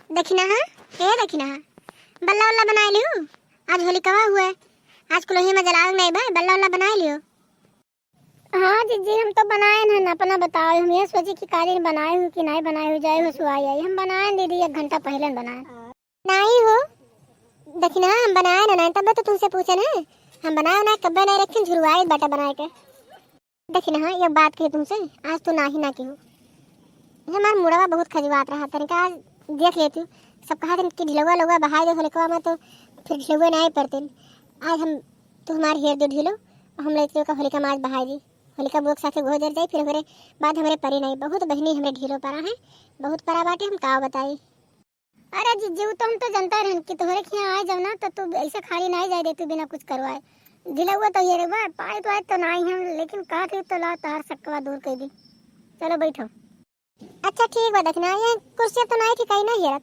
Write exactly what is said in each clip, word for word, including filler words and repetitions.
दखिनहा, ए दखिनहा, बल्ला उल्ला बनाए लियो। आज होलिकवा हुए, आज कुलही में जलावे नहीं बा, बल्ला उल्ला बनाए लियो। हाँ जिज्जी, हम तो बनाए न, अपना बताओ, हम ये सोचे कि का दिन बनाए हो कि नहीं बनाए हो, जाए हो सुआई आई, हम बनाए दीदी, एक घंटा पहले बनाए। नहीं हो दखिनहा, हम बनाए ना, नहीं तब तो तुमसे पूछे ना, हम बनाए ना, कब्बे नहीं रखे, झुरवाए बाटा बनाए के। दखिनहा, एक बात कही तुमसे, आज तू नाही ना किहू। ये हमार मुड़वा बहुत खजुआत रहा, तनिका आज देख लेती। सब कहा दिन कि ढिलवा लोगा बहाई दे होलिकवा में, तो फिर ढिलवे ना आई पड़ते। आज हम, तू हमार हेर दे ढिलो, और हम लेते का होलिका में आज बहाई दी। होलिका बोक साथे घो जर जाई, फिर हमरे बाद हमरे परी नहीं। बहुत बहिनी हमरे ढिलो परा है, बहुत परा बाटे, हम का बताई। अरे जिज्जी, उ तो हम तो जनता रहन कि तोहरे खियाँ आए जाओ ना, तो तू ऐसे खाली नहीं जाए दे तू बिना कुछ करवाए। ढिलौआ तो ये रे बा, पाई तो आए तो नहीं हम, लेकिन का थे तो ला तार सक्कवा दूर कर दी। चलो बैठो। अच्छा ठीक बा, दखिनहा, ये कुर्सिया तो नहीं ठीक है ना ये रख।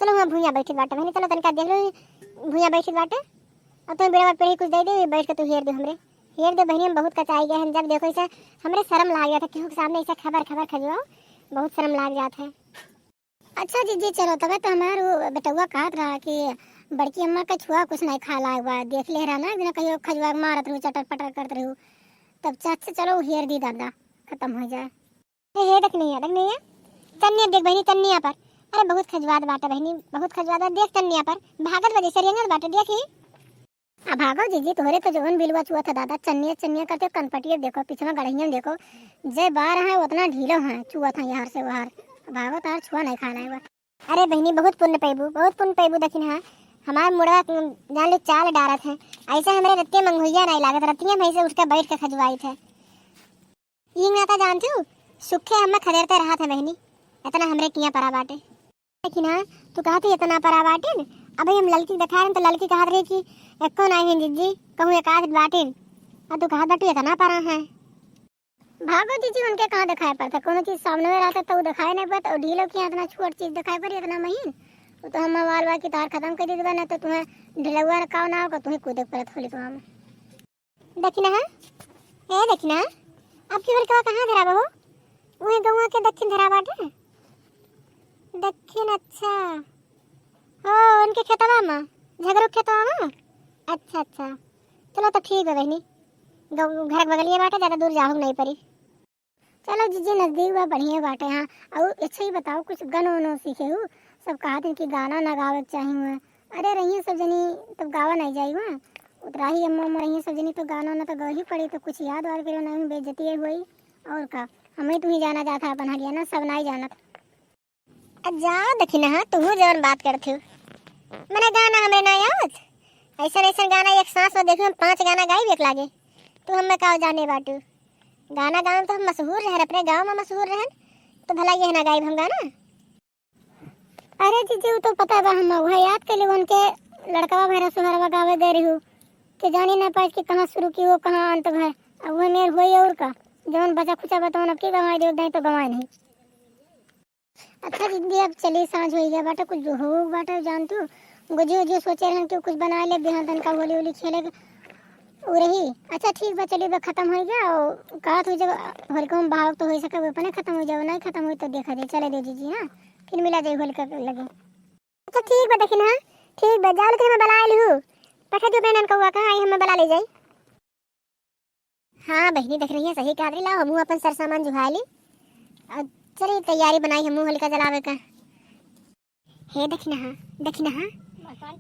चलो वहाँ भुइयाँ बैठित बाटे बहिनी, चलो तनिका देख लो, भुइयाँ बैठित बाटे। और तुम बेड़ा पीढ़ी कुछ दे दे, बैठ के तू हेर दे हमरे, हेर दे बहिनी, हम बहुत कचाई गए हैं। जब देखो ऐसा हमरे शर्म लाग जाता, केहू के सामने ऐसा खबर खबर खजुआओ, बहुत शर्म लाग जात है। अच्छा जिज्जी, चलो तबे तो हमार वो बेटउआ कहत रहा कि बड़की अम्मा का छुआ कुछ नहीं खा लाग बा, देख ले रहा ना, बिना कहियो खजुआ के मारत रहू, चटर पटर करत रहू। तब चाचा चलो हेर दी दादा, खत्म हो जाए। ए, हे देख नहीं है, देख नहीं है, चन्निया देख बहिनी, चन्निया पर। अरे बहुत खजुआत बाटे बहिनी, बहुत खजुआत बा, देख चन्निया पर, भागत बजे सरियंगत बाटे, देखी। अब भागो जिज्जी, तोहरे तो जवन बिलवा चुआ था दादा, चन्निया चन्निया करते कनपटिया देखो, पिछवा गड़हिया देखो, जे बार है उतना ढीलो है, चुआ था यहाँ से वहार। अब भागो, तार छुआ नहीं खाना है बा। अरे बहिनी, बहुत पुण्य पैबू, बहुत पुण्य पैबू, दखिनहा, हमार मुड़वा जान लो चाल डारत है, ऐसे हमरे रत्तिया मंगोइया नहीं लागत, रत्तिया में ऐसे उठ के बैठ के खजुआई थे। ई नाता जानतू, सुखे हम्मे खदेरते रहत है बहिनी, इतना हमरे किया परा बाटे। दखिनहा, तू कहत ही इतना परा बाटिन, अब हम ललकी देखाएन तो ललकी कहत रही कि एको नाहीं है जिज्जी, कहूँ एक आध बाटिन, और तू कहत बाटू इतना परा है। भागो जिज्जी, उनके कहाँ देखाए पड़ता, कोनो चीज सामने में रहता तो उ देखाए नहीं पड़ता, और ढीलो किया इतना छोट चीज देखाए पड़ी, इतना महीन, वो तो हम वाल वाल की तार खत्म कर दी, ना तो तुम्हें ढिलौआ ना काव ना होगा, तुम्हें कूदे पड़त होली तो हम। दखिनहा, ए दखिनहा, अब की होलिकवा कहाँ धरा बा हो? उहे गौवा के दक्षिण धरा बाटे। दक्षिण, अच्छा। ओ, उनके खेतवा में, झगरू खेतवा में? अच्छा, अच्छा। चलो तो ठीक बा बहिनी। गौ-, घर के बगलिए बाटे, ज्यादा दूर जाहू नहीं पड़ी। चलो जिज्जी, नजदीक बा, बढ़िया बाटे। हाँ, और अच्छा ही बताओ, कुछ गनो उनो सीखे हु? सब कहत हैं कि गाना ना गावे के चाही हुआ। अरे रहिए सब जनी, तब गावा नहीं जाई हुआ। उतराही अम्मा उम्मा रहिए सब जनी, तो गाना ना तो गाही पड़ी, तो कुछ याद वाद करो नहीं, बेइज्जती हुई। और का, हमें तुम्हें जाना जाता अपन हरियाणा, सब नहीं जानत। आ जा दखिनहा, तुहू जवन बात करत हो। मने गाना हमरे ना आवत। ऐसन ऐसन गाना एक सांस में देखो, हम पांच गाना गाइब एक लागे। तू हमें का जाने बाटू। गाना गावे में तो हम मशहूर रहन, अपने गाँव में मशहूर रहन, तो भला ये ना गाइब हम गाना। अरे जीजी, वो तो पता बा, हम वह याद कर ली, उनके लड़कवा भैरा सुहरवा गावे गए रहू, के जानी ना पाए कि कहाँ शुरू की हो, कहाँ अंत भय। अब वह मेर होई और का, जवन बचा खुचा बा तवन अब की गवाए दे, नहीं तो गवाए नहीं। अच्छा दीदी, अब चली, सांझ हो गया बाटे, कुछ जो हो बाटे जान तू, गुजू उजू सोचे रहन कि कुछ बना ले, बिहान तनका होली होली खेले के उ रही। अच्छा ठीक बा, चली बा, खत्म हो गया। और कहत हुई जब होलिका में बहाव तो हो सके, वो अपने खत्म हो जाओ, नहीं खत्म हुई तो देखा जाए, चले दे जीजी, हाँ, फिर मिला जाए होलिका के लगे। अच्छा ठीक बा, दखिनहा, ठीक बा, जाओ लेकिन हमें बला लिहू, पठा दियो बहनन कौआ, कहाँ आई हमें बला ले जाई। हाँ बहिनी, देख रही है, सही कहत रही। लाओ, हमहू अपन सर सामान जुहाए ली। अब चली, तैयारी बनाई हमहू होलिका जलावे का। हे दखिनहा, दखिनहा,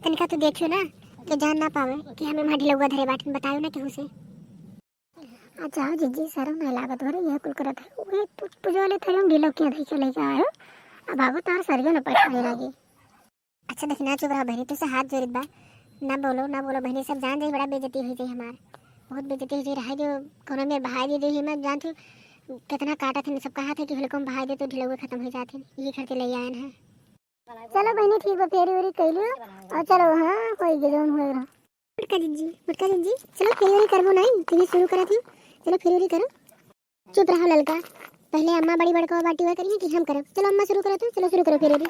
तनिका तू देखियो ना, तो जान ना पावे कि हमें वहाँ ढिलौआ धरे बाटिन, बतायो ना केहू से। अच्छा, जीजी, शर्म नहीं लागत हो रही है, कुल करत है। वे पु-, पुजवा ले थरिया में ढिलौकिया धई के लेके आए हो। अब आगो तार सरियो न पठाए लागी। अच्छा दखिनहा, चुप रहा बहिनी, तुझसे हाथ जोड़ित बा, ना बोलो, ना बोलो बहिनी, सब जान जाई, बड़ा बेइज्जती हो जाई हमार, बहुत बेइज्जती हो जाई। रहाई दो, कोनो में बहाई दे दे ही मत, जान तू कितना काटत है, सब कहा थे कि होलिका में बहाई दे तो ढिलौआ खत्म हो जाते, ये करते ले आयन है। चलो बहिनी, ठीक बा, फेरी वेरी कैलियो, और चलो, हाँ, कोई के जौन हुए रहा। मोटका जीजी, मोटका जीजी, चलो फेरी वेरी करबो नहीं, तुम शुरू करा थी, चलो फेरी वेरी करो। चुप रहो ललका, पहले अम्मा बड़ी बड़का बाटी हुआ करिए कि हम करब। चलो अम्मा शुरू करो तू, चलो शुरू करो फेरी वेरी।